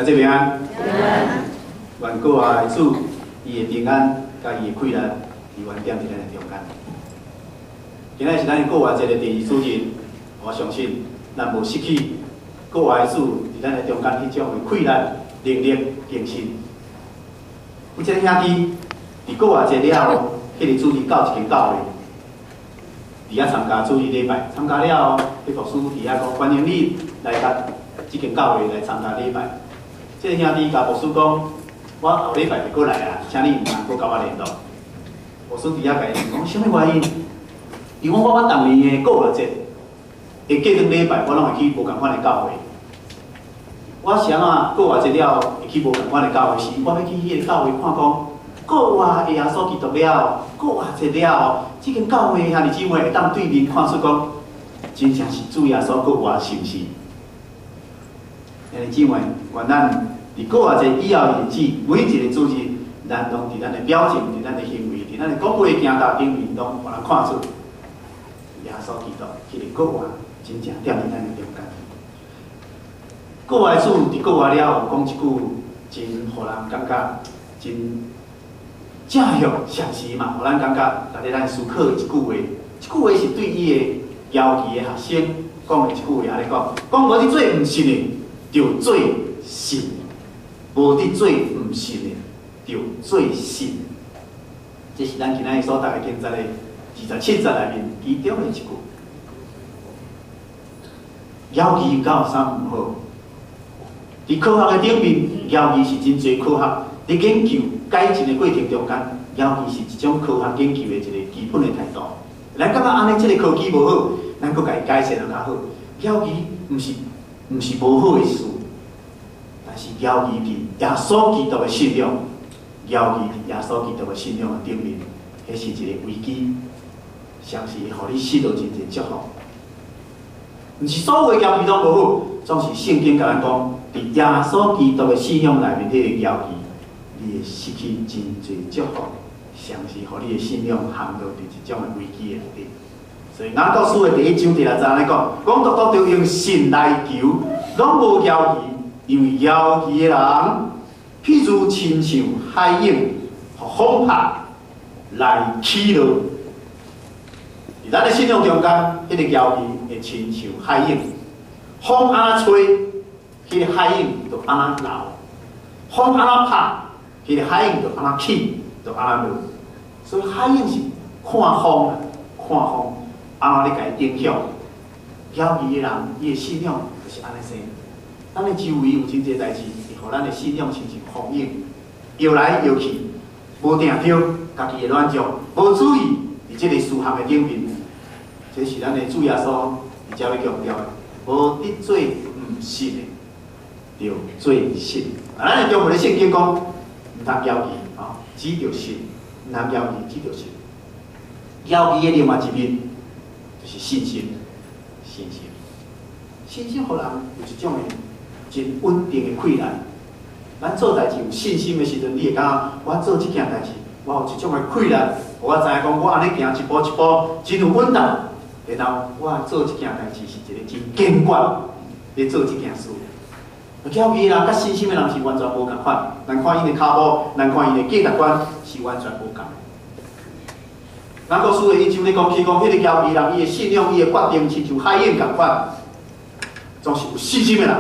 兄弟平安，願國外的主，伊的平安佮伊的氣力，永遠踮佇咱的中間。今仔是咱復活節的第二主日，我相信咱無失去復活的主佇咱的中間彼種的氣力、能力、更新。有一个兄弟佇復活節了後，彼个主日到一間教會，佇遐參加主日禮拜，參加了後，彼牧師佇遐講歡迎你來佮這間教會來參加禮拜。這个兄弟共牧師講，我後禮拜袂閣來啊，請你毋通閣佮我聯絡。牧師佇遐共伊問講，啥物原因？伊講我逐年的復活節，會過轉禮拜，我攏會去無仝款的教會。我是按怎復活節了後會去無仝款的教會？是我欲去彼个教會看講，復活的耶穌基督了後，復活節了後，這間教會兄弟姊妹會當對面看出講，真正是主耶穌復活，是毋是？兄弟姊妹，願咱佇復活節以後的日子，每一个主日，咱攏佇咱的表情、佇咱的行為、佇咱的講話、行動頂面，攏予人看出耶穌基督彼个復活真正踮佇咱的中間。復活的主佇復活了後，講一句真予人感覺真正向相似嘛，予咱感覺值得咱思考的一句話。這句話是對伊的搖旗的學生講的一句話，按呢講，講無佇做毋信的，就做信；無佇做毋信的，就做信。這是咱今仔日所讀的經節的27節內面其中的一句。猶豫敢有啥毋好？佇科學的頂面，猶豫是真濟科學佇研究改進的過程中間，猶豫是一種科學研究的一個基本的態度。咱感覺按呢，這个科技無好，咱閣共伊改善予較好。猶豫毋是無好的事，但是猶豫佇耶穌基督的信仰，猶豫佇耶穌基督的信仰的頂面，彼是一个危機，相是會予你失落真濟祝福。毋是所有的猶豫攏無好，總是聖經共咱講，佇耶穌基督的信仰內面，彼個猶豫，你會失去真濟祝福，相是予你的信仰陷落佇一種的危機的內底。所以雅各書的第一章第六節按呢講，講獨獨著用信來求，攏無猶豫，因為猶豫的人，譬如親像海湧，予風拍來起落。佇咱的信仰中間，彼个猶豫會親像海湧，風按怎吹，彼个海湧就按怎流；風按怎拍，彼个海湧就按怎起，就按怎落。所以海湧是看風啊，看風，按怎咧共伊影響。猶豫的人，伊的信仰就是按呢生。咱的周圍有真濟代誌，會予咱的信仰親像風湧，搖來搖去，無定著，家己會亂撞，無注意，佇這个事項的頂面，這是咱的主耶穌佇遮欲強調的，無得做毋信的，著做信。啊，咱的中文的聖經講，毋通猶豫，吼，只著信，毋通猶豫，只著信。猶豫的另外一面，就是信心，信心，信心予人有一種的真穩定的氣力。咱做代誌有信心的時陣，你會感覺我做這件代誌，我有一種的氣力，我知影講我按呢行一步一步，真有穩當。然後我做這件代誌是一個真堅決咧做這件事。猶豫的人佮信心的人是完全無仝款。咱看𪜶的跤步，咱看𪜶的價值觀是完全無仝。雅各書的一章咧講起講，彼个猶豫人，伊的信仰，伊的決定，親像海湧仝款，總是有信心的人，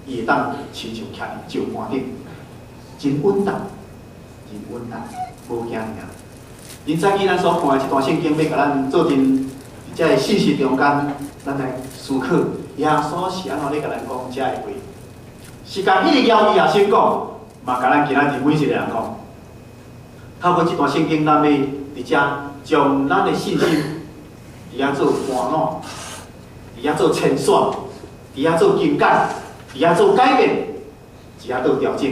伊會當親像徛佇石盤頂，真穩當，真穩當，無驚嚇。恁早起咱所看的這段聖經，欲共咱做陣佇這个信息中間，咱來思考耶穌是按怎咧共咱講這个話，是共彼个猶豫學生講，嘛共咱今仔日每一个人講。透過這段聖經，咱欲佇遮將咱的信心佇遐做盤攏，佇遐做清算，佇遐做更改，佇遐做改變，佇遐做調整。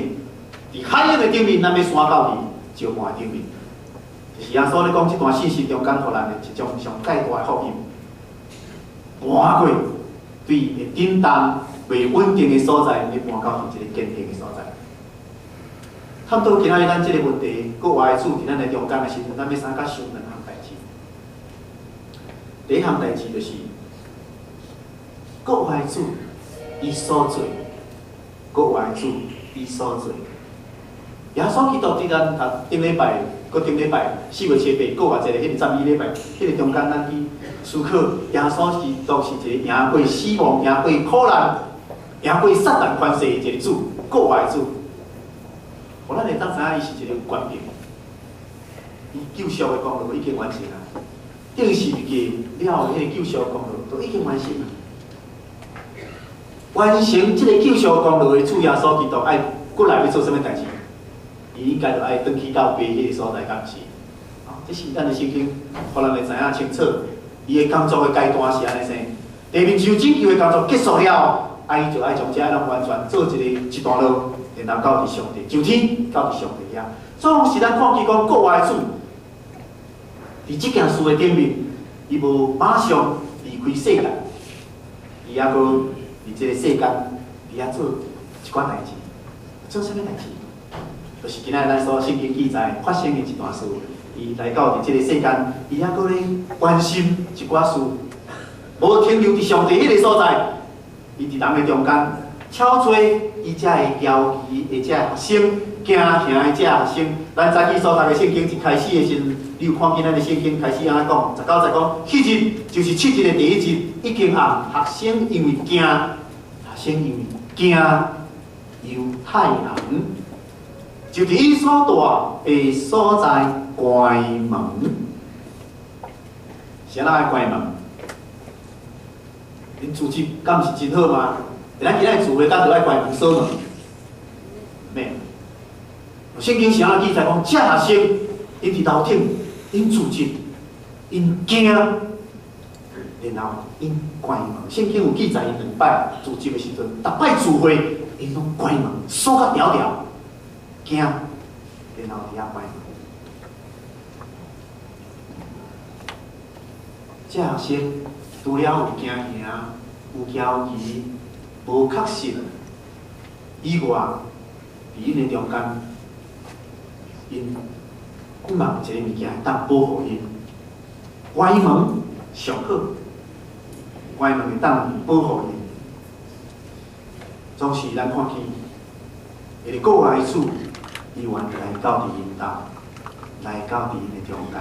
佇海湧的頂面，咱欲徙到佇石盤的頂面。就是耶穌咧講這段信息中間，予咱的一種上蓋大的福音。搬過對會震動、袂穩定的所在，欲搬到去一个堅定的所在。探討今仔日咱這个問題，復活的主佇咱的中間的時陣，咱欲三甲想兩項代誌。第一項代誌就是復活的主，伊所做，閣活的主伊所做。耶穌基督佇咱頭頂禮拜，閣頂禮拜4月7日，閣活一个彼个讚美禮拜，彼个中間咱去思考，耶穌基督是一個贏過死亡、贏過苦難、贏過撒旦權勢的一個主，閣活的主。予咱會當知影伊是一個有權柄，伊救贖的功勞已經完成啊！釘十字架了後，彼個救贖功勞都已經完成啊！完成這個救贖功勞的主耶穌基督，愛過來欲做啥物代誌？伊應該就愛轉去到爸彼個所在，敢毋是？哦，這是咱的聖經，予咱會知影清楚。伊的工作的階段是按呢生，地面上拯救的工作結束了後，啊，伊就愛將這攏完全做一個一段落，然後到佇上帝上天，到佇上帝遐。總是咱看見講閣活的主，佇這件事的頂面，伊無馬上離開世界，伊猶閣佇這個世間，佇遐做一寡代誌，做啥物代誌？就是今仔日咱所聖經記載發生的一段事，伊來到佇這個世間，伊猶閣咧關心一寡事，無停留佇上帝彼個所在，伊佇人的中間，超濟伊遮的驕疑的遮學生，驚嚇的遮學生。咱早起所讀的聖經一開始的時陣，你有看見咱的聖經開始按怎講？19節講，彼日就是七日的第一日，已經暗，學生因為驚，學生因為驚猶太人，就佇伊所蹛的所在關門。啥人愛關門？恁組織敢毋是真好嗎？咱今仔日聚會，敢著愛關門鎖門？免。聖經是按怎記載講，這學生𪜶佇樓頂，𪜶聚集，𪜶驚，然後𪜶關門。聖經有記載，𪜶兩擺聚集的時陣，逐擺聚會，𪜶攏關門，鎖甲牢牢，驚，然後佇遐關門。這學生除了有驚嚇、有驕疑、無確實以外，佇𪜶的中間，𪜶嘛有一個物件會當保護𪜶，關門上好，關門會當保護𪜶。總是咱看見，一個閣活的主，伊願來到佇𪜶兜，來到佇𪜶的中間，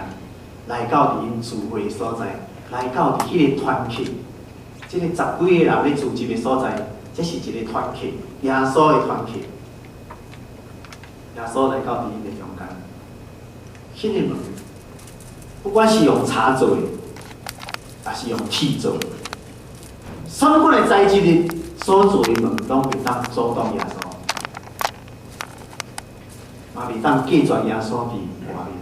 來到佇𪜶聚會的所在，來到佇彼個團契，這個十幾個人咧聚集的所在，這是一個團契，耶穌的團契。耶穌來到佇𪜶的中間，彼個門，不管是用柴做的，抑是用鐵做的，啥物款的材質的所做的門，攏袂當阻擋耶穌，嘛袂當隔絕耶穌佇外面。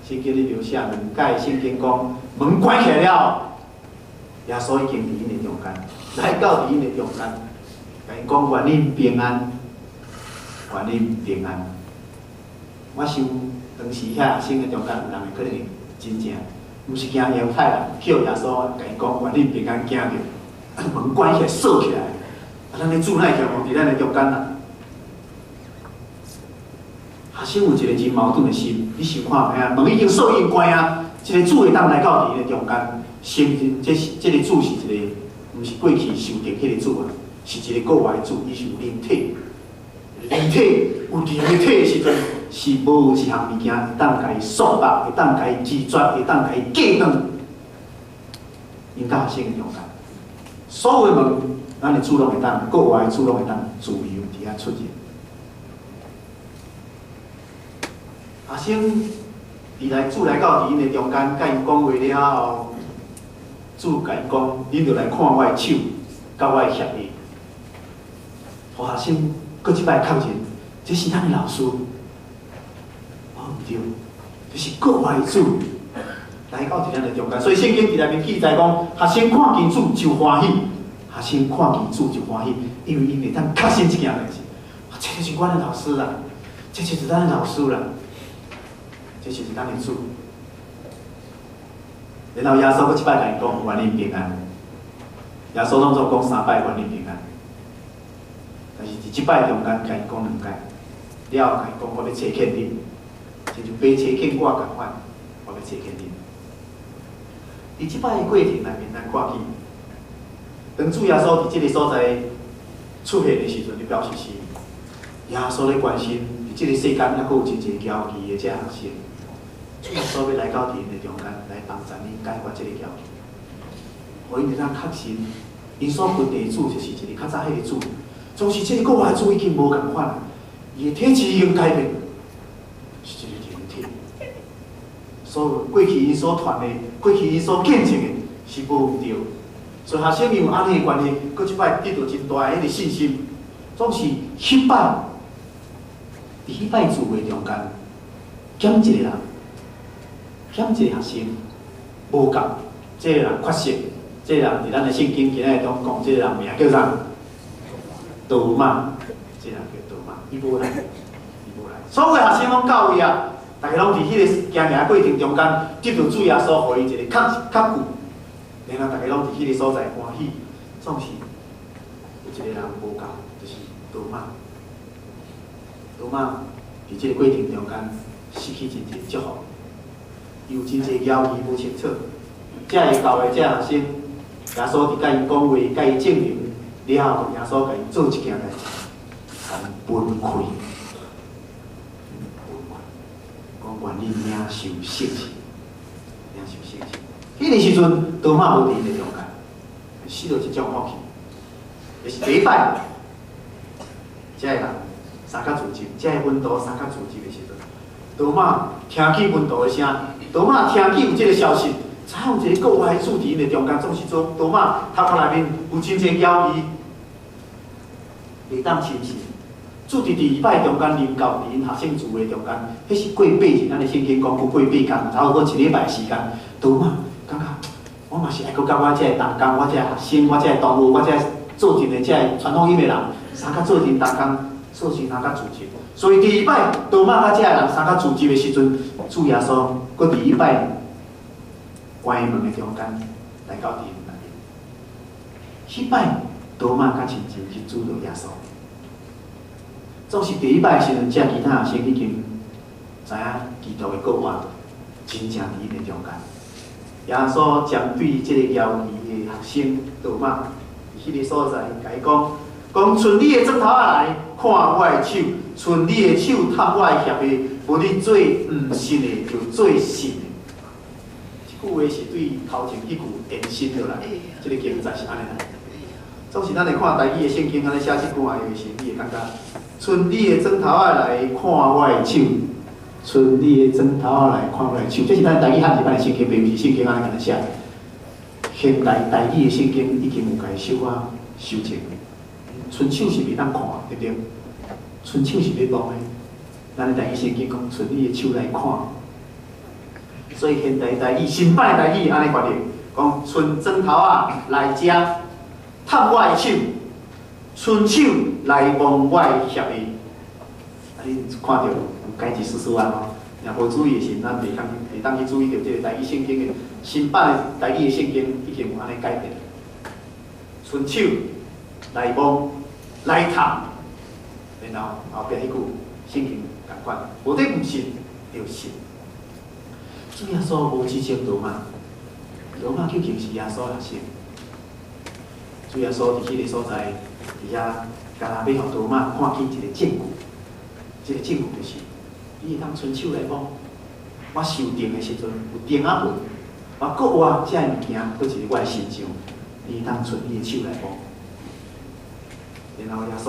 聖經裡描寫兩解聖經講，門關起來了，耶穌已經佇𪜶的中間，來到佇𪜶的中間，共𪜶講願恁平安，願恁平安。我想當時遐學生的中間有人會可能會真正，毋是驚猶太人，予耶穌共𪜶講願恁平安驚著，啊門關起來鎖起來，啊咱的主哪會徛佇咱的中間啊？學生有一個真矛盾的心，你想看覓啊？門已經鎖已經關啊，這個主會當來到佇𪜶的中間，承認這是這個主是一個，毋是過去受定彼個主啊，是一個閣活的主，伊是有靈體，靈體有靈的體的時陣，是無一項物件會當共伊束縛，會當共伊拒絕，會當共伊隔斷。𪜶佮學生的中間，所有的門，咱的主攏會當，閣活的主攏會當自由佇遐出入。學生佇來主來到佇𪜶的中間，佮𪜶講話了後，主共𪜶講：恁著來看我的手，佮我的額印。予學生閣一擺確認，這是咱的老師。哦，毋對，這是閣活的主來到佇咱的中間。所以聖經佇內面記載講，學生看見主就歡喜，學生看見主就歡喜，因為𪜶會當確信這件代誌。啊，這就是阮的老師啦，這就是咱的老師啦。這就是咱的主。然後耶穌閣一擺共𪜶講：願恁平安。耶穌攏總講三擺願恁平安，但是佇這擺中間，共𪜶講兩擺，了後共𪜶講我欲差遣恁，親像爸差遣我仝款，我欲差遣恁。佇這擺的過程內面，咱看見，當主耶穌佇這个所在出現的時陣，就表示是耶穌咧關心，佇這個世間猶閣有真濟枵飢的這學生，主耶穌欲來到佇𪜶的中間來幫助𪜶解決這個枵飢，予𪜶會當確信，𪜶所跟隨的主就是一個較早彼個主，總是這個國外主已經無仝款，伊的體質已經改變，是一個靈體。所以過去𪜶所傳的，過去𪜶所見證的，是無毋對。所以學生因為按呢的關係，閣這擺得著真大的彼個信心，總是彼擺，佇彼擺聚會中間，減一個人，減一個學生，無到，這個人缺席，這個人佇咱的聖經今仔日中講，這個人名叫啥？多馬，這個人叫多馬，伊無來，伊無來。所有的學生攏到位啊，逐家攏佇彼個行行過程中間，得著主耶穌予伊一個確確據。然後逐家攏佇彼個所在歡喜，總是有一個人無到，就是多馬。多馬佇這個過程中間失去真濟祝福，伊有真濟猶疑無清楚。這个教會這學生，耶穌佇共𪜶講話，共伊證明了後，耶穌共伊做一件代誌，共𪜶分開，分開，講願你領受聖神，領受聖神。彼個時陣，多馬無佇𪜶的中間，失落一種福氣。這是第一擺，這个人相佮聚集，這个門徒相佮聚集的時陣，多馬聽見門徒的聲，多馬聽見有這個消息，知影有一個國外的主佇𪜶的中間，總是做多馬頭殼內面有真濟猶疑，袂當深信。主佇第二擺中間臨到佇𪜶學生聚會中間，彼是過8日，咱的聖經講過過8工，差不多一禮拜時間。多馬感覺我嘛是愛閣佮我這个同工，我這個學生，我這個同學，我這個做陣的這個傳福音的人，相佮做陣同工，做陣相佮聚集。所以第二擺多馬佮這个人相佮聚集的時陣，主耶穌閣佇彼擺關門的中間來到佇𪜶內面。彼擺多馬較親近去拄著耶穌。總是第一擺的時陣，這其他學生已經知影基督的復活真正佇𪜶的中間。耶穌針對這個猶疑的學生多馬，佇彼個所在，共伊講：講伸你的指頭仔來看我的手，伸你的手探我的脅的，無你做毋信的，著做信的。這句話是對頭前彼句延伸落來，這個經節是按呢來。總是咱會看台語的聖經，按呢寫這句話的時，你會感覺伸你的指頭仔來看我的手，伸你的指頭仔來看我的手，這是咱台語漢字版的聖經，並毋是聖經按呢按呢寫。現代台語的聖經已經有共伊小可修正。伸手是袂當看，對毋對？伸手是欲摸的。咱的台語聖經講，伸你的手來看。所以現代台語新版的台語按呢翻譯，講伸指頭仔來遮探我的手，伸手來摸我的脅的。啊，恁看著有改一絲絲仔吼？若無注意的時，咱袂當去注意著這個台語聖經的新版的台語的聖經已經有按呢改變。伸手來摸來探，然後後壁彼句聖經仝款，無你毋信就信。主耶穌無指責多馬，多馬究竟是耶穌的學生。主耶穌佇彼個所在，佇遐，敢若欲予多馬看見一個證據，這個證據就是，你會當伸手來摸，我受釘的時陣有釘仔痕，我閣活這个物件，閣一個我的身上，你會當伸你的手來摸。然後耶穌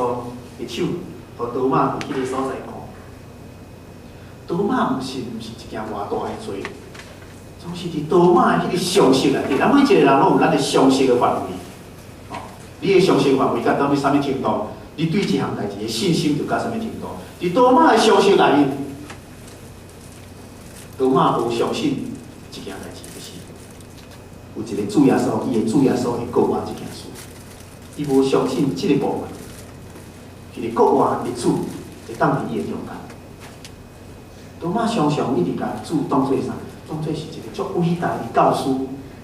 的手，予多馬佇彼個所在看。多馬毋信，毋是一件偌大的罪，總是佇多馬的彼個常識內底，咱每一個人攏有咱的常識的範圍。哦，你的常識範圍到啥物程度？你對這項代誌的信心就到啥物程度？佇多馬的常識內面，多馬無相信這件代誌，就是有一個主耶穌，伊的主耶穌會復活這件事，伊無相信這個部分，一個復活的主會當佇伊的中間。多馬常常一直共主當做啥？當做是一個足偉大的教師，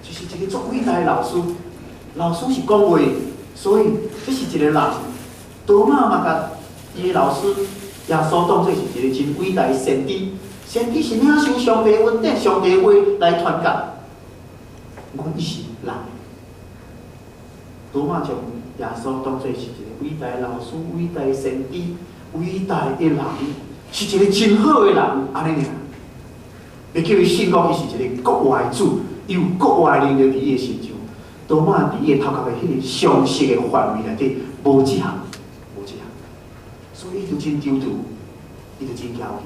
就是一個足偉大的老師。老師是講話，所以這是一個人。多馬嘛共伊的老師耶穌當做是一個真偉大的先知。先知是領受上帝恩典、上帝話來傳教。毋過伊是人。多馬將耶穌當做是一个偉大的老師、偉大的先知、偉大的人，是一个真好的人，按呢爾。欲叫伊信講伊是一个國外的主，伊有國外能力佇伊的身上。多馬佇伊的頭殼的彼个常識的範圍內底，無這項，無這項，所以伊就真躊躇，伊就真焦急。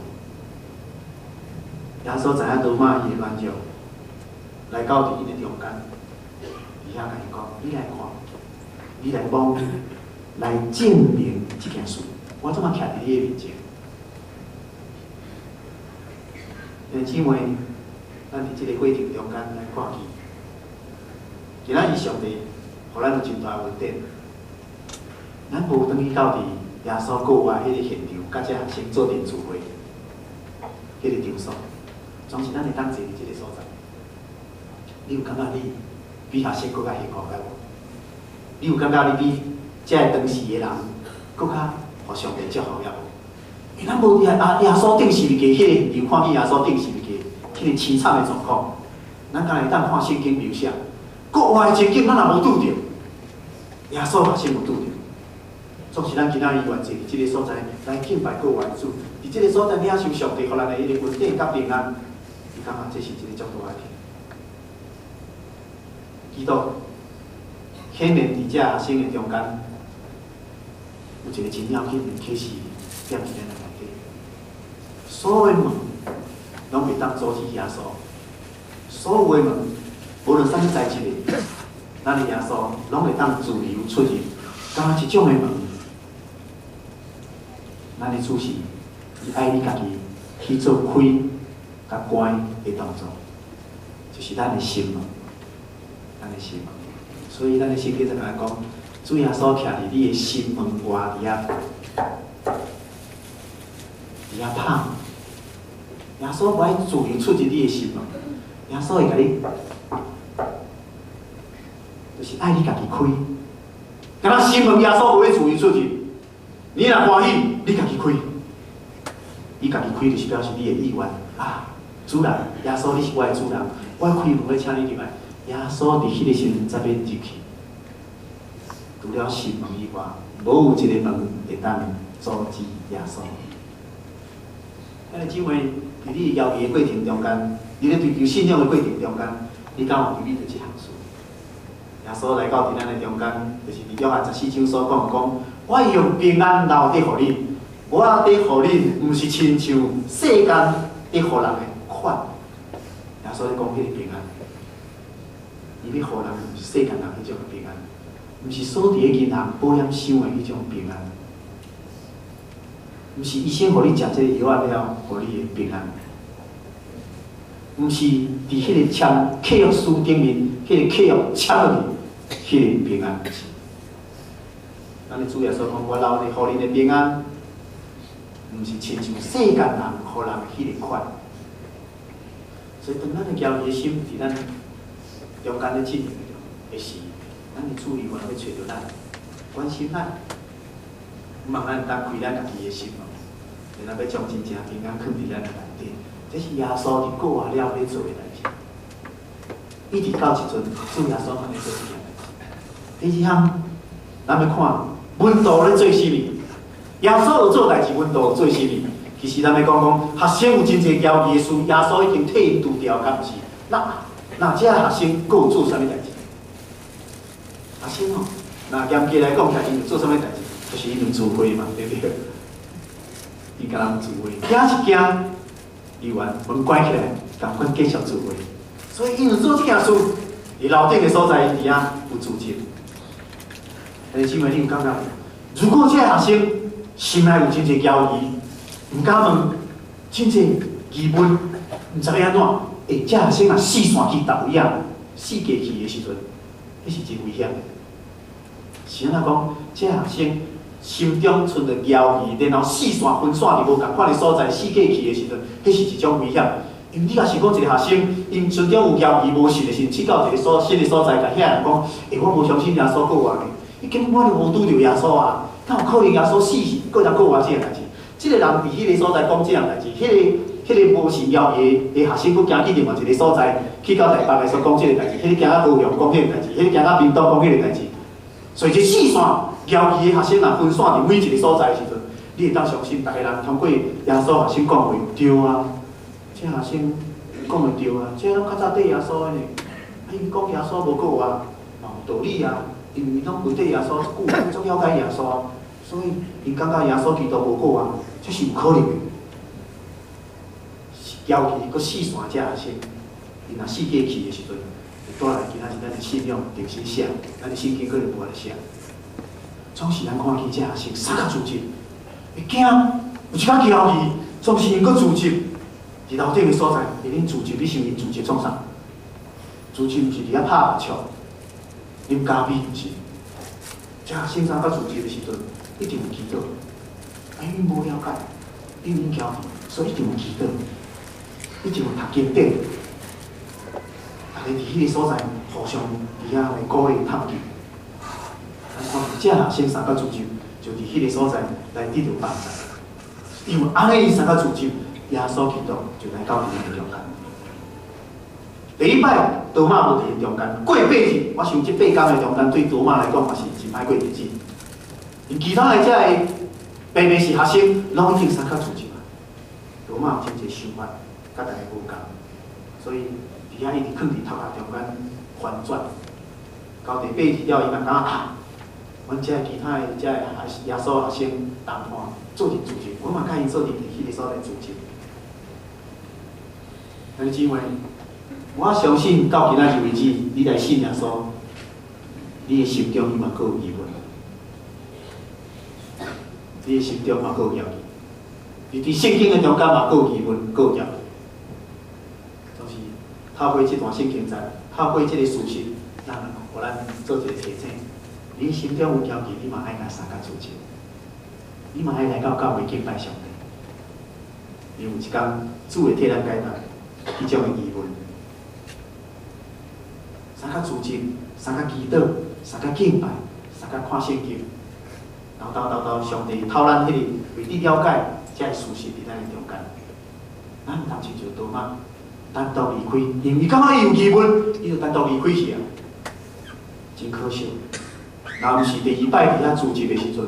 耶穌知影多馬伊的軟弱，來到佇𪜶的中間，佇遐共伊講：你來看，你來摸，來證明這件事。我這馬徛佇你的面前。兄弟姊妹，咱佇這个過程中間來看見，今仔日上帝予咱有真大恩典，咱無轉去到佇耶穌復活彼个現場，佮這學生做陣聚會，彼个場所，總是咱會當坐佇這个所在。你有感覺你比學生閣較幸福無？你有感覺你比這个當時的人閣較予上帝祝福抑無？因為咱無佇耶穌釘十字架彼个現場，看見耶穌釘十字架彼个淒慘的狀況，咱敢會當看聖經描寫，國外的情景咱也無拄著，耶穌學生有拄著。總是咱今仔日願坐佇這个所在來敬拜國外的主，佇這个所在領受上帝予咱的彼个恩典佮平安，你感覺這是一個足大的天。基督顯現佇這學生的中間，有一個真要緊的啟示，踮佇咱的內底。所有的門攏袂當阻止耶穌，所有的門，無論啥物材質的，咱的耶穌攏會當自由出入。敢若這種的門，咱的主是，伊愛你家己去做開佮關的動作，就是咱的心門，咱的心門。所以咱的聖經就共咱講，主耶穌徛佇你的心門外佇遐，佇遐拍。耶穌無愛自由出入你的心門，耶穌會共你，就是愛你家己開。敢若心門耶穌無欲自由出入，你若歡喜，你家己開。你家己開就是表示你的意願啊！主人，耶穌，你是我的主人，我開門欲請你入來。耶穌佇彼个時陣才欲入去。除了心門以外，無有一个門會當阻止耶穌。兄弟姊妹，佇你猶豫的過程中間，你咧追求信仰的過程中間，你敢有注意著這項事？耶穌來到佇咱的中間，就是佇約翰14章所講講，我用平安留佇予恁，我佇予恁，毋是親像世間佇予人的款。耶穌咧講彼個平安，伊欲予人毋是世間人彼種平安，毋是鎖佇咧銀行保險箱的彼種平安，毋是醫生予你食這個藥仔了，予你的平安，毋是佇彼個簽契約書頂面，彼個契約簽落去，彼個平安，毋是。咱的主耶穌講，我留佇予恁的平安，毋是親像世間人予人的彼個款。所以，當咱的驕傲的心佇咱中間咧進行的時，咱的主伊原欲揣著咱，關心咱，望咱當開咱家己的心門，然後欲將真正平安囥佇咱的內底。這是耶穌佇復活了欲做的代誌。一直到這陣，主耶穌嘛咧做這件代誌。第二項，咱欲看門徒咧做啥物？耶穌有做代誌，門徒有做啥物？其實咱欲講講，學生有真濟驕傲的事，耶穌已經替𪜶除掉，敢毋是？那這學生閣有做啥物代誌？學生吼，若嚴格來講起來，𪜶有做啥物代誌？就是𪜶有聚會嘛，對毋對？𪜶敢若有聚會，驚是驚，猶原門關起來，仝款繼續聚會。所以𪜶有做這件事，佇樓頂的所在，𪜶佇遐有聚集。兄弟姊妹，你有感覺無？如果這個學生心內有真濟猶疑，毋敢問，真濟疑問，毋知欲按怎，欸，這學生若四散去佗位仔，四界去的時陣，彼是真危險的。是按怎講？這學生心中存著猶疑，然後四散分散佇無仝款的所在，四界去的時陣，彼是一種危險。因為你若是講一個學生，𪜶心中有猶疑無信的時陣，去到一個所新的所在，共遐人講，欸，我無相信耶穌復活的，伊根本我就無拄著耶穌啊，哪有可能耶穌死是閣來復活這項代誌？這個人佇彼個所在講這項代誌，彼個無信猶疑的學生，閣行去另外一個所在，去到台北的時陣講這個代誌，彼個行到高雄講彼個代誌，彼個行到屏東講彼個代誌，所以這四線搖旗的學生若分散佇每一個所在的時陣，你會當相信，逐个人通過耶穌學生講話對啊，這學生講的對啊，這攏較早綴耶穌的呢，啊𪜶講耶穌無閣活，嘛有道理啊，因為攏跟綴耶穌久，足了解耶穌，所以𪜶感覺耶穌基督無閣活，這是有可能的。搖旗閣四線這學生，𪜶若四界去的時陣，會帶來今仔日咱的信仰重新寫，咱的聖經可能無來寫。總是咱看見這學生相佮聚集，會驚有一工搖旗，總是𪜶閣聚集佇樓頂的所在，會恁聚集，你想𪜶聚集創啥？聚集毋是佇遐拍麻將、啉咖啡，毋是。這學生相佮聚集的時陣，一定有祈禱。因為無了解，因為𪜶搖旗，所以一定有祈禱，一定有讀經典。逐个佇彼个所在互相佇遐來鼓勵探究。咱看這學生相佮聚集，就佇彼个所在來得到幫助。因為按呢𪜶相佮聚集，耶穌基督就來到𪜶的中間。第一擺，多馬無佇𪜶中間，過8日，我想這8工的中間對多馬來講嘛是真歹過日子。𪜶其他的這个明明是學生，攏已經相佮聚集啊。多馬有真濟想法，佮逐个無仝，所以佇遐一直囥佇頭殼中間翻轉。到第八日了，伊嘛感覺啊，阮這其他的這个耶穌學生同伴做陣聚集，我嘛佮𪜶做陣佇彼個所在聚集。兄弟姊妹，我相信到今仔日為止，你來信耶穌，你的心中伊嘛閣有疑問，你的心中嘛閣有疑問，你佇聖經的中間嘛閣有疑問，閣有疑問。總是透過這段聖經節，透過這個事實，咱予咱做一個提醒。你心中有疑問，你嘛愛來相佮聚集，你嘛愛來到教會敬拜上帝。因為有一工，主會替咱解答彼種的疑問。相佮聚集，相佮祈禱，相佮敬拜，相佮看聖經，沓沓沓沓，上帝透咱彼个位置了解，才會事實佇咱的中間。咱毋通親像多馬單獨離開，因為感覺伊有疑問，伊就單獨離開去啊，真可惜。若毋是第二擺佇遐聚集的時陣，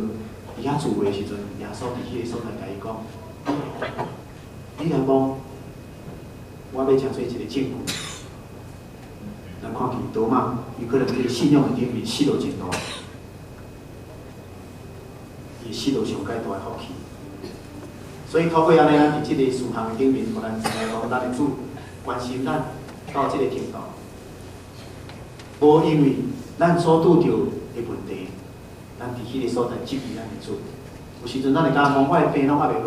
佇遐聚會的時陣，耶穌佇彼個所在共伊講：你來摸，我欲成做一個證據。咱看見多馬，伊可能佇信仰的頂面失落真大，伊失落上蓋大的福氣。所以透過按呢，咱佇這個事項的頂面，予咱知影講，咱的主關心咱到這個程度，無因為咱所拄著的問題，咱佇彼個所在質疑咱的主。有時陣咱會感覺講，我的病攏猶袂好，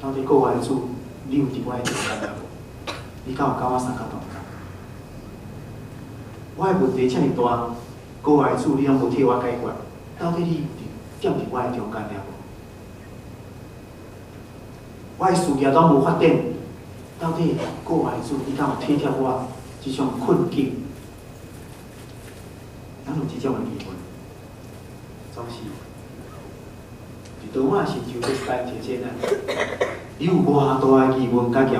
到底閣活的主，你有佇我的中間無？你敢有佮我相佮同在？我的問題遮爾大，閣活的主，你攏無替我解決，到底你有踮佇我的中間了無？我的事業攏無發展，到底閣活的主，你敢有體貼我這種困境？咱有這種的疑問，總是佇多馬身上閣一擺提醒咱，你有偌大的疑問佮疑惑，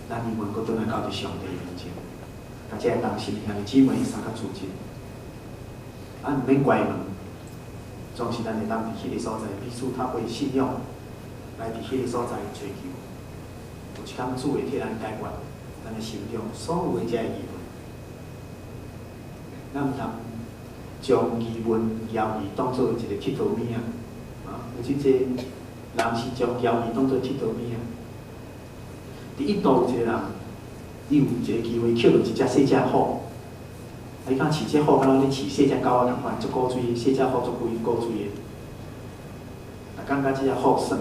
咱疑問閣轉來到佇上帝面前，共這个同心兄弟姊妹相佮聚集，咱毋免關門，總是咱會當佇彼個所在彼此透過信仰來佇彼個所在追求。有一工主會替咱解決咱的心中所有的這个疑問。咱毋通將疑問、猶疑當做一個𨑨迌物仔，啊，有真濟人是將猶疑當做𨑨迌物仔。佇印度有一個人，伊有一個機會抾著一隻細隻虎，啊，伊敢飼這虎，敢若咧飼細隻狗仔仝款，足古錐，細隻虎足規古錐的。逐工佮這隻虎耍，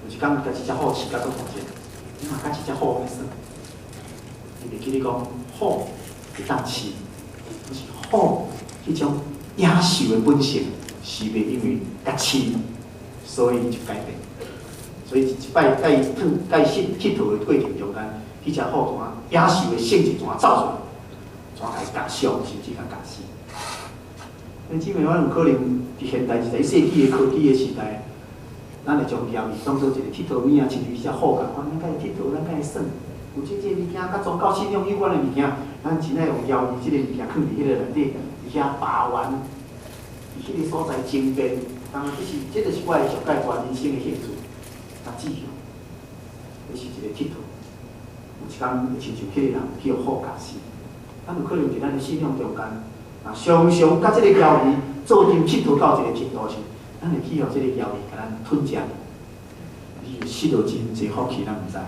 有一工共這隻虎飼甲足大隻，伊嘛佮這隻虎咧耍。伊袂記得講虎會當飼，可是虎彼種野獸的本性是袂因為共飼，所以就改變。所以一擺共伊耍、共伊𨑨迌的過程中間，彼隻虎怎野獸的性質怎走出來，怎共伊咬傷，甚至共咬死。兄姊妹，我有可能佇現代21世紀的科技的時代，咱會將猶疑當做一個𨑨迌物仔，親像彼隻虎仝款，咱共伊𨑨迌，咱共伊耍。有真濟物件佮宗教信仰有關的物件，咱真愛用猶疑這个物件囥佇彼个內底，佇遐把玩，佇彼个所在爭辯，當然這就是我的上蓋大人生的興趣，佮志向，這是一個𨑨迌。有一工會親像彼個人去予虎咬死，咱有可能佇咱的信仰中間，若常常佮這个鰩魚做陣𨑨迌到一個程度時，咱會去予這个鰩魚共咱吞食。你會失落真濟福氣，咱毋知。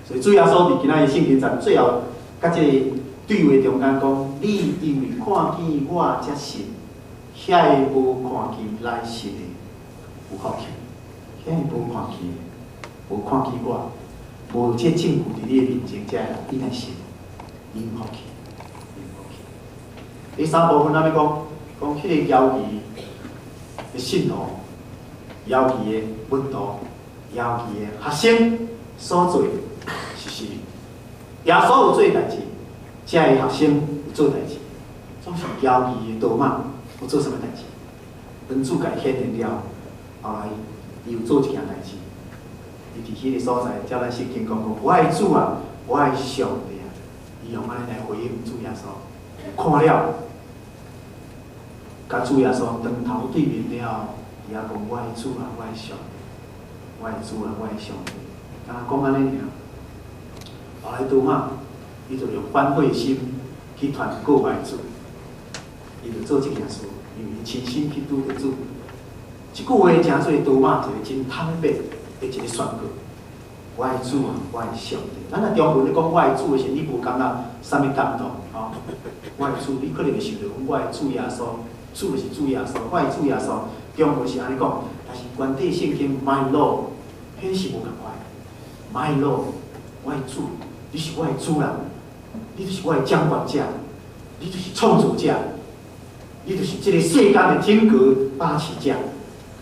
所以主耶穌佇今仔日聖經節最後，佮這個對話中間講：你因為看見我才信，遐个無看見來信的有福氣，遐个無看見，無看見我，無這證據佇你的面前，才會你來信，伊有福氣，伊有福氣。第三部分咱欲講，講彼个鰩魚的信徒，鰩魚的門徒，鰩魚的學生所做是啥物？耶穌有做代誌，這个學生有做代誌，總是鰩魚的多馬有做啥物代誌？當主共伊顯現了，後來伊有做一件代誌。伊佇彼個所在，照咱聖經講講，我的主啊，我的上帝啊，伊用按呢來回應主耶穌。看了，佮主耶穌當頭對面了，伊猶講我的主啊，我的上帝，我的主啊，我的上帝。敢若講按呢爾。後來多馬，伊就用反悔心去傳告白主，伊就做這件事，因為伊親身去拄著主。這句話成做多馬一個真坦白的一個宣告。我的主啊，我的上帝。咱若中文咧講我的主的時，你無感覺啥物感動吼？我的主，你可能會想著講我的主耶穌，主就是主耶穌，我的主耶穌。中文是按呢講，但是原底聖經 My Lord，彼是無仝款。My Lord，我的主，你是我的主人，你就是我的掌權者，你就是創造者，你就是這个世間的整個把持者，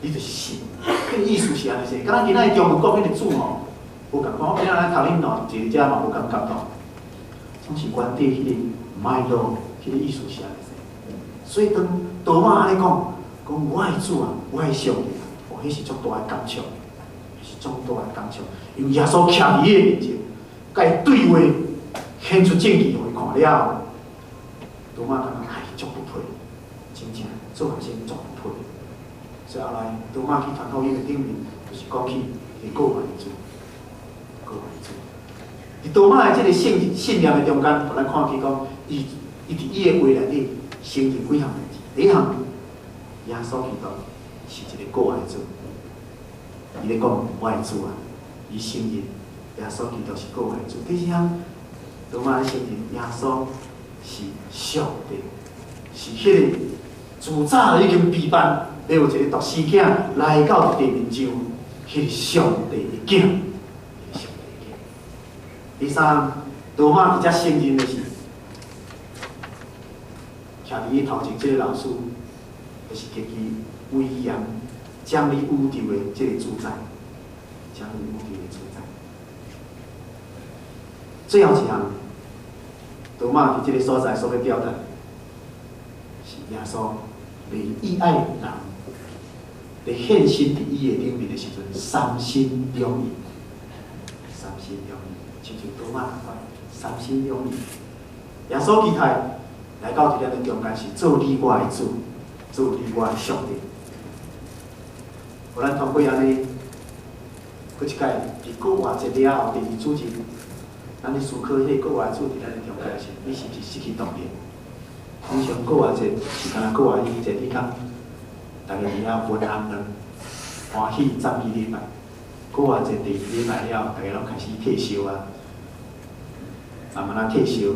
你就是神。彼个意思是按呢說，佮咱今仔日中文講彼个主吼，無仝款。我今仔日讀恁咯，坐遮嘛無共感動，總是原底彼個 My Lord，彼个意思是按呢說。所以當多馬按呢講，講我的主啊，我的上帝啊，哦，彼是足大的感觸，彼是足大的感觸。因為耶穌徛佇伊的面前，共伊對話，顯出證據予伊看了，多馬感覺哎，足不配，真正做學生足不配。所以後來多馬去傳福音的頂面，就是講起伊告白主，告白主。佇多馬的這个信念的中間，予咱看見講，伊佇伊的話內底承認幾項代誌。第一項，耶穌基督是一个告愛主，伊咧講我的主啊，伊承認耶穌基督是告愛主。第二項，多馬咧承認耶穌是上帝，是彼个自早已經備辦，欲有一个獨生囝來到地面上，彼个上帝的囝，彼个上帝的囝。第三，多馬佇遮承認的是，徛佇伊頭前這个老師，就是極其威嚴、掌理宇宙的這个主宰，掌理宇宙的主宰。最後一項，多馬佇這个所在所欲表達，是耶穌袂意愛人，佇現身佇伊的頂面的時陣，三心兩意，三心兩意，親像多馬仝款，三心兩意。耶穌基督來到佇咱的中間，是做你我的主，做你我的上帝。予咱通過按呢，閣一擺佇復活節了後，第二主日，咱咧思考彼个復活主佇咱的中間時，你是毋是失去動力？通常復活節是敢若復活節彼工，逐家佇遐分紅卵，歡喜讚美禮拜。復活節第二禮拜了，逐家攏開始退燒啊，慢慢仔退燒，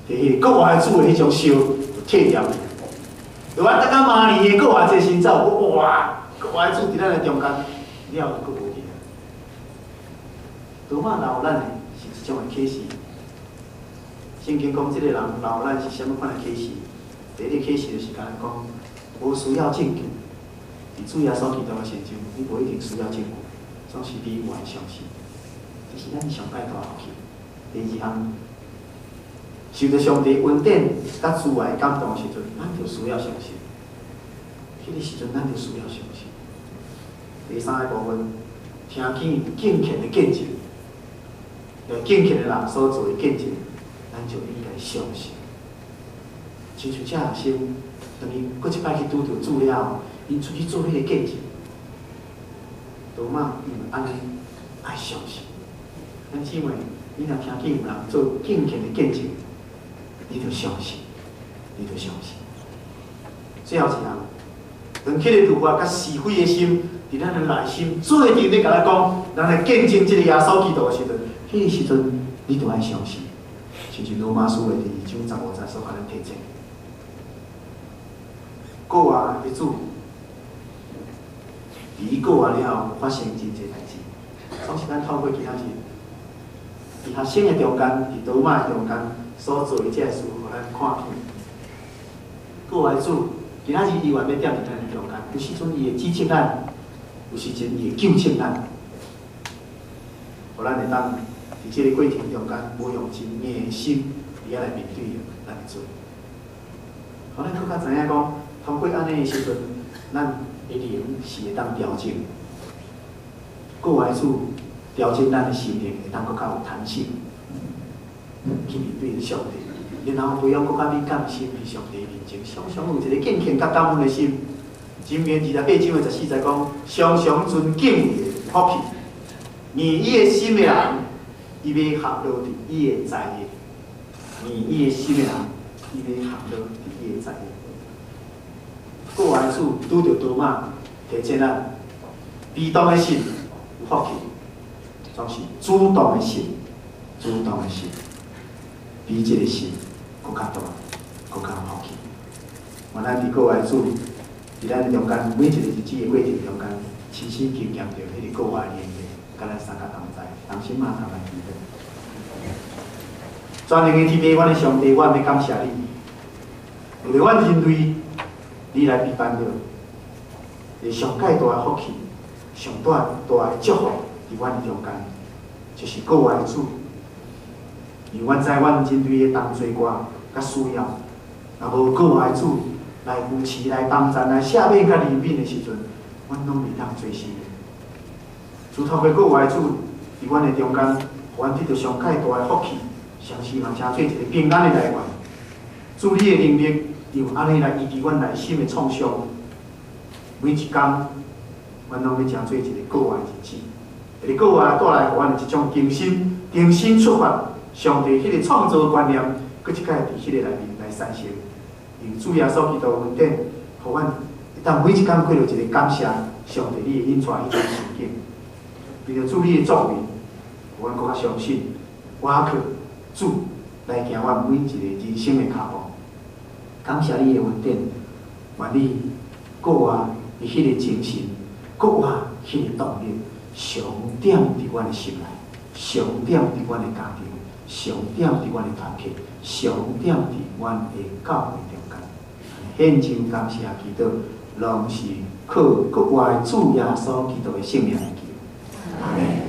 佇彼個復活主的彼種燒就退掉去。對啊，等到明年的復活節時才有哇，復活主佇咱的中間，了就閣無去啊。多馬留咱的是這種的啟示。聖經講，這個人留咱是啥物款的啟示？第一個啟示就是敢若講，無需要證據。佇主耶穌基督的身上，你無一定需要證據，總是你有愛相信。這是咱上蓋大福氣。第二項，受著上帝恩典佮慈愛感動的時陣，咱就需要相信。彼个時陣，咱就需要相信。第三个部分，聽見敬虔的見證，敬虔的人所做的見證，咱就應該相信。親像這學生，當伊閣一擺去拄著主了後，𪜶出去做彼个見證。多瑪伊嘛按呢愛相信。咱姊妹，你若聽見有人做敬虔的見證，你就相信，你就相信。最後一項，當彼个律法佮是非的心，佇咱的內心做陣咧共咱講，咱來見證這个耶穌基督的時陣，彼个時陣你就愛相信。親像羅馬書的第二章15節所共咱提醒。過活的主，佇伊過活了後發生真濟代誌，總是咱透過今仔日，佇學生的中間，佇多瑪的中間所做的這个事，予咱看見。過活的主，今仔日伊願欲踮佇咱的中間，有時陣伊會指責咱，有時陣伊會糾正咱，予咱會當佇這个過程中間，無用真硬的心佇遐來面對咱的罪。予咱閣較知影講，通過按呢的時陣，咱的靈是會當調整，過活的主調整咱的心靈，會當閣較有彈性去面對上帝，然後培養閣較敏感的心佇上帝面前，常常有一个敬虔佮感恩的心。箴言28章的14節講，常常存敬畏的有福氣，硬伊的心的人，伊欲陷落佇伊的災厄；硬伊的心的人，伊欲陷落佇伊的災厄。過活的主拄著多瑪提醒咱，被動的信有福氣，總是主動的信，主動的信，比這个信閣較大，閣較有福氣。願咱佇過活的主，佇咱中間每一個日子的過程中間，親身經驗著彼个過活的連結，佮咱相佮同在，同心嘛同來祈禱。全能的天父，阮的上帝，我欲感謝你，為著阮人類，你來備辦著，上蓋大的福氣，上大大的祝福，佇阮的中間，就是過活的主。因為阮知阮人類的同罪過佮需要，若無過活的主來扶持、來幫贊、來赦免佮憐憫的時陣，阮攏袂當做事。主透過過活的主，佇阮的中間，予阮得著上蓋大的福氣，同時嘛成做一個平安的來源。主你的能力，用按呢來醫治阮內心的創傷。每一工，阮攏欲成做一个過活的日子，一个過活帶來予阮的一種重新、重新出發。上帝彼个創造觀念，閣一擺佇彼个內面來產生。用主耶穌基督恩典，予阮會當每一工過著一个感謝上帝你的引帶彼種情景。為著主你的作為，予阮閣較相信，倚靠主來行阮每一个人生的跤步。感謝你的恩典，願你過活的彼个精神，過活彼个動力，常踮佇阮的心內，常踮佇阮的家庭，常踮佇阮的團體，常踮佇阮的教會中間。獻上感謝祈禱，攏是靠國外主耶穌基督的聖名來求。阿門。